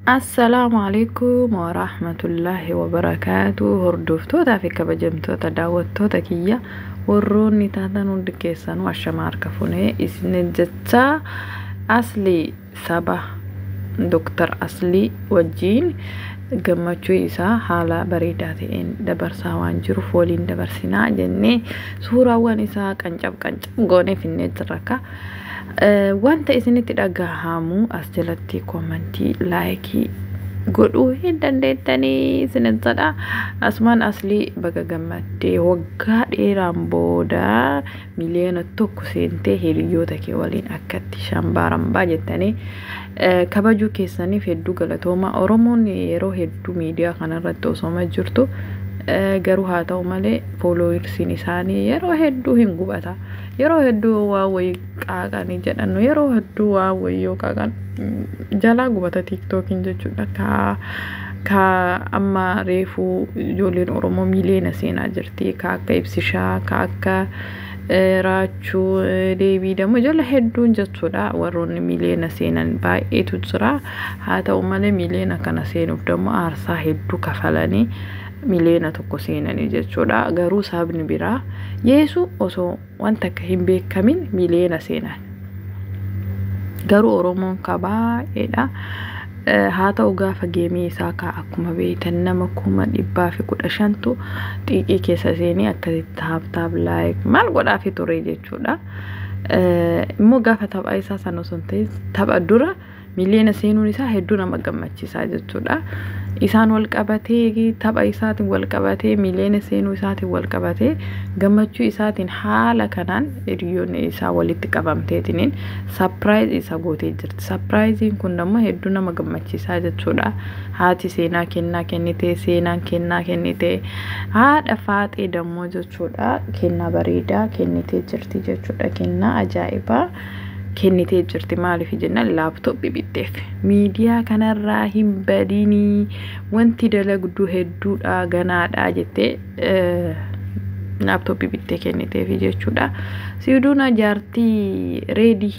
Assalaamu alaikum warahmatullaahi wabarakaatu. Hordoftootaa fi kabajamtoota daawwattoota kiyya warroonni taatan hundi keessanuu, ashama harka funee isin jechaa, Aslii saba Dr. Aslii wajjiin gammachuu isaa haala bareedaa ta'een dabarsaa waan jiruuf waliin dabarsinaa jennee suuraawwan isaa qancab qancab goonee finnee jirra akka. Wanta isinitti dhagahamu as jalatti koomantii, laayikii godhuu hin dandeettanii isinin jedha. Asumaan Aslii baga gammaddee, waggaa dheeraan booda 1 miliyoona seentee hiriyoota kee waliin akkatti shambaarambaa jettanii kabajuu keessaniif hedduu galatooma. Oromoon yeroo hedduu miidiyaa kanarratti osoma jirtu garuu haa ta'u malee fooloowersiin isaanii yeroo hedduu hin gubata. Yeroo hedduu waan wayii qaaqanii jedhannu, yeroo hedduu waan wayii yoo qaaqan jalaa gubata tiiktookiin jechuudha. Ka amma reefuu ijoolleen Oromoo miliyoona seenaa jirti. Ka akka Ibsishaa, ka akka Raachuu, Deebii dammoo ijoollee hedduun jechuudha. Warroonni miliyoona seenan baay'eetu jira. Haa ta'u malee miliyoona kana seenuuf dammoo aarsaa hedduu kafalanii 1 miliyoona seenanii jechuudha. Garuu sabni biraa yeesu osoo wanta akka hin beekamin miliyoona seenan. Garuu Oromoon ka baay'eedha. Haa ta'u, gaafa geemii isaa ka akkuma beektan nama 115,000tu xiiqii keessa seenee akkasitti tap tap, like maal godhaafi ture jechuudha. Immoo gaafa tapha isaa sana osoo hin ta'in tapha dura miliyoona seenuun isaa hedduu nama gammachiisaa jechuudha. Isaan wal qabatee, tapha isaatiin wal qabatee, miliyoona seenuu isaatiin wal qabatee, gammachuu isaatiin haala kanaan hiriyoonni isaa walitti qabamteetiniin surprise isa gootee jirti. Sapiraayiziin kun immoo hedduu nama gammachiisaa jechuudha. Haati seenaa kennaa kennitee, seenaan kennaa kennitee, haadha faaxee dammoo jechuudha kennaa bareedaa kennitee jirti jechuudha. Kennaa ajaa'ibaa kennitee jirti. Maaliif jennaan, laaptooppii bitteef. Miidiyaa kanarraa hin badinii, wanti dalagdu hedduudha, ganaadha jettee laaptooppii bittee kenniteef jechuudha. Siiduuna jaartii reedii,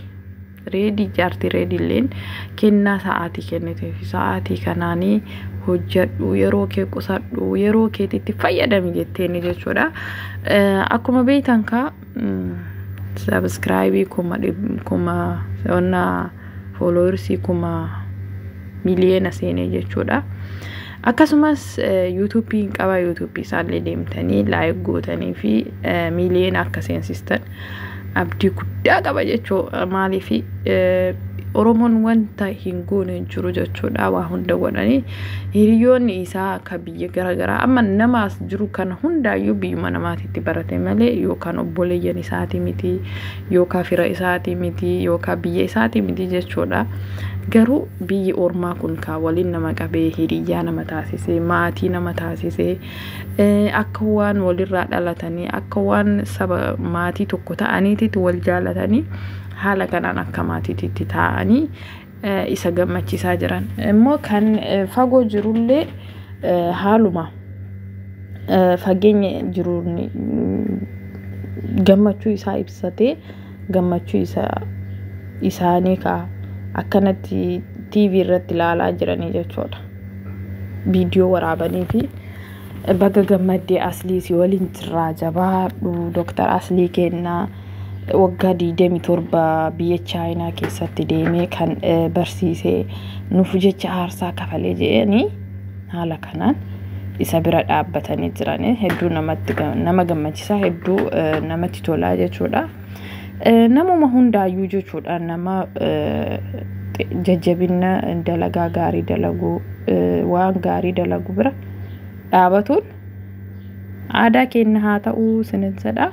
reedii jaartii reedii illeen kennaa sa'aatii kenniteef. Sa'aatii kanaanii hojjedhu, yeroo kee qusadhu, yeroo keetitti fayyadami jetteeni jechuudha. Akkuma beektan kaa sabiskiraayibii kuma onnaa fooloowersii 1 miliyoona seenee jechuudha. Akkasumas yuutuubiin qaba, yuutuubii isaallee deemtanii like gootanii fi miliyoona akka seensistan abdii guddaa qaba jechuudha. Maaliif, Oromoon wanta hin goone hin jiru jechuudha. Waa hunda godhanii hiriyoonni isaa akka biyya garaagaraa amma nama as jiru kana hundaayyuu biyyuma namaatitti barate malee yookaan obboleeyyan isaatii miti, yookaan fira isaatii miti, yookaan biyya isaatii miti jechuudha. Garuu biyyi ormaa kun kaa waliin nama qabee, hiriyyaa nama taasisee, maatii nama taasisee, akka waan walirraa dhalatanii, akka waan saba maatii tokko ta'aniititti wal jaalatanii, haala kanaan akka maatiitti taa'anii isa gammachiisaa jiran. Immoo kan fagoo jirullee haaluma fageenya jiruun gammachuu isaa ibsatee, gammachuu isaanii kaa akkanatti TV irratti ilaalaa jiranii jechuudha. Viidiyoo waraabanii fi baga gammaddee Aslii, si waliin jirraa, jabaadhu. Dooktar Aslii kennaa waggaa 27 biyya Chaayinaa keessatti deemee kan barsiisee nuuf jecha aarsaa kafalee jedhanii haala kanaan isa bira dhaabbatanii jiran hedduu namatti nama gammachiisa, hedduu namatti tolaa jechuudha. Namuma hundaayyuu jechuudha, nama jajjabina dalagaa gaarii dalaguu, waan gaarii dalagu bira dhaabatuun aadaa keenya haa ta'uu sinin jedha.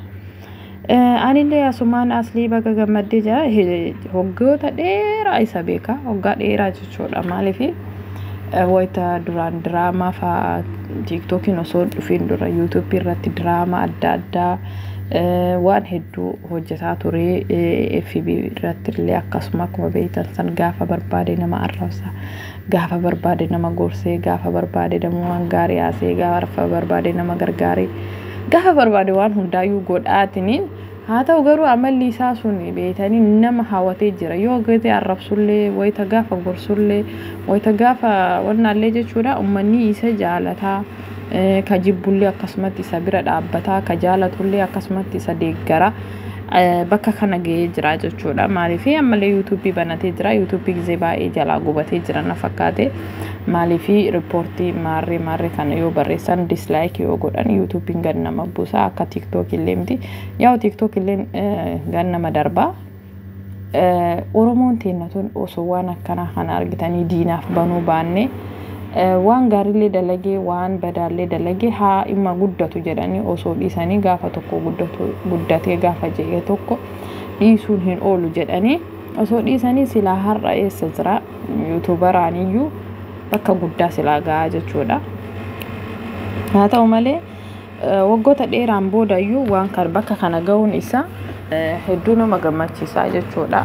Anillee asumaan Aslii baga gammaddee jira. Waggoota dheeraa isa beeka. Waggaa dheeraa jechuudha. Maaliif, wayita duraan diraamaa fa'aa tiiktookiin osoo dhufiin dura yuutuubii irratti diraamaa adda addaa waan hedduu hojjetaa ture. FB irratti illee akkasuma, akkuma beektan san gaafa barbaade nama arrabsa, gaafa barbaade nama gorsee, gaafa barbaade nama waan gaarii haasee, gaafa barbaade nama gargaaree, gaafa barbaade waan hundaayyuu godhaatiniin Haa ta'u garuu amalli isaa sun beeytanii nama hawwatee jira. Yoo gate arrabsullee, wayita gaafa gorsullee, wayita gaafa wannaallee jechuudha, uummanni isa jaalataa, ka jibbullee akkasumatti isa bira dhaabbataa, ka jaalatullee akkasumatti isa deeggara. Bakka kana gahee jira jechuudha. Maaliif ammallee yuutuubii banatee jira. Yuutuubii gizee baay'ee jalaa gubatee jira na fakkaate. Maaliif riippoortii maarree maarree kana yoo barreessan, dislike yoo godhan, yuutuubiin gad nama buusa. Akka tiiktook illee miti. Yaa'u tiiktook illee gad nama darbaa. Oromoon teenya tun osoo waan akkanaa kana argitanii diinaaf banuu baanne, waan gaariillee dalagee waan badaallee dalagee haa dhimma guddatu jedhanii osoo dhiisanii, gaafa tokko guddatee gaafa jedhe tokko dhiisuun hin oolu jedhanii osoo dhiisanii, silaa har'a eessa jira? Yuutuubaraaniyyuu bakka guddaa silaa gahaa jechuudha. Haa ta'u malee waggoota dheeraan boodayyuu waan kan bakka kana ga'uun isaa hedduu nama gammachiisaa jechuudha.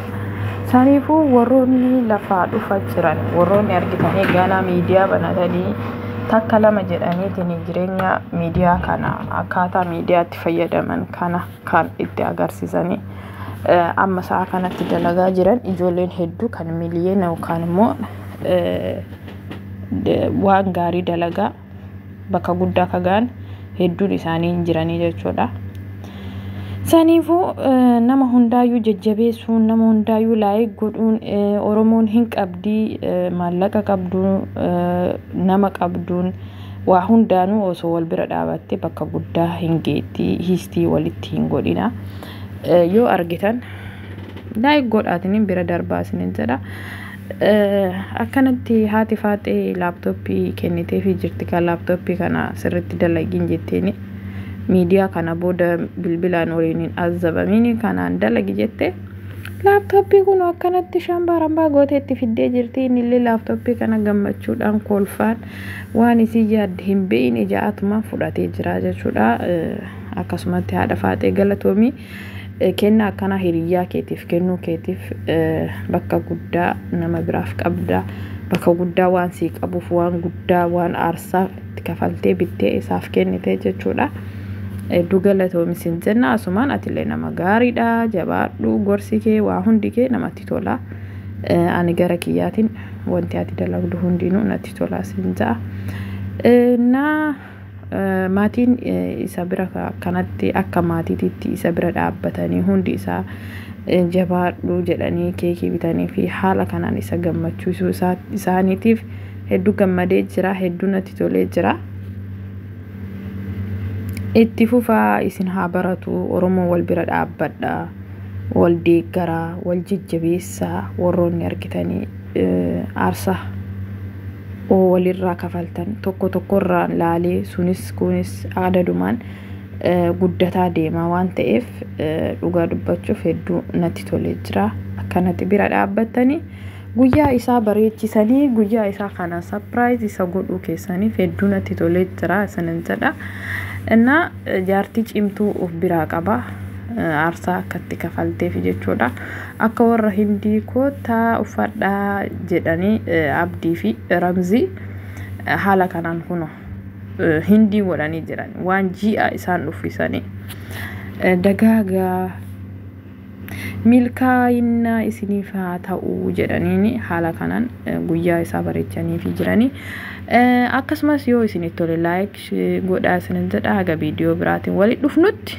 Saniifuu warroonni lafaa dhufa jiran, warroonni argitanii ganaa miidiyaa banatanii takka lama jedhaniitiin jireenya miidiyaa kana, akkaataa miidiyaatti fayyadaman kana kan itti agarsiisanii amma sa'a kanatti dalagaa jiran, ijoolleen hedduu kan miliyoona yookaan immoo waan gaarii dalagaa bakka guddaa ka ga'an hedduun isaanii hin jiranii jechuudha. Saniifuu nama hundaayyuu jajjabeessuun, nama hundaayyuu like godhuun, Oromoon hin qabdii, maallaqa qabduun, nama qabduun, waa hundaanuu osoo wal bira dhaabattee bakka guddaa hin geettii. Hiistii walitti hin godhina. Yoo argitan like godhaatiin bira darbaa isinin jedha. Akkanatti haati faaxee laaptooppii kenniteefii jirti. Kan laaptooppii kana sirriitti dalagiin jetteeni, miidiyaa kana booda bilbilaan waliin hin azabamiin, kanaan dalagi jette. Laaptooppii kun akkanatti shambaa rambaa gooteetti fiddee jirti. Innillee laaptooppii kana gammachuudhaan kolfaan waan isii yaadde hin beeyne ja'atuma fudhatee jira jechuudha. Akkasumatti haadha faaxee galatoomii, kenna akkanaa hiriyyaa keetiif kennuu keetiif. Bakka guddaa nama biraaf qabda, bakka guddaa waan sii qabuuf, waan guddaa waan aarsaa itti kafaltee bittee isaaf kennite jechuudha. Hedduu galatoomi siin jenna. Asumaan atillee nama gaariidha, jabaadhu, gorsi kee waa hundi kee namatti tola. Ani gara kiyyaatiin wanti ati dalagdu hundinuu natti tola siin ja'a. Na maatiin isa bira akkanatti akka maatiititti isa bira dhaabbatanii, hundi isaa jabaadhu jedhanii keekii bitanii fi haala kanaan isa gammachiisuu isaaniitiif hedduu gammadee jira, hedduu natti tolee jira. Itti fufaa, isin haa baratu. Oromoo wal bira dhaabbadha, wal deeggaraa, wal jajjabeessaa. Warroonni argitanii aarsaa walirraa kafaltan tokko tokkorraan laalee, sunis kunis adadumaan guddataa deema waan ta'eef, dhugaa dubbachuuf hedduu natti tolee jira. Akkanatti bira dhaabbattanii guyyaa isaa bareechisanii guyyaa isaa kana surprise isa godhuu keessaniif hedduu natti tolee jira isinin jedha. Innaa jaartii cimtuu of biraa qaba. Aarsaa akkatti kafalteef jechuudha. Akka warra Hindii koottaa uffadhaa jedhanii Abdii fi Ramzii haala kanaan kuno Hindii godhanii jiran, waan ji'a isaan uffisanii. Dagaagaa, milkaa'ina isiniif haa ta'u jedhaniini haala kanaan guyyaa isaa bareechaniifi jiranii. Akkasumas yoo isinitti tole like godhaa isinin jedha. Haga viidiyoo biraatiin walitti dhufnutti.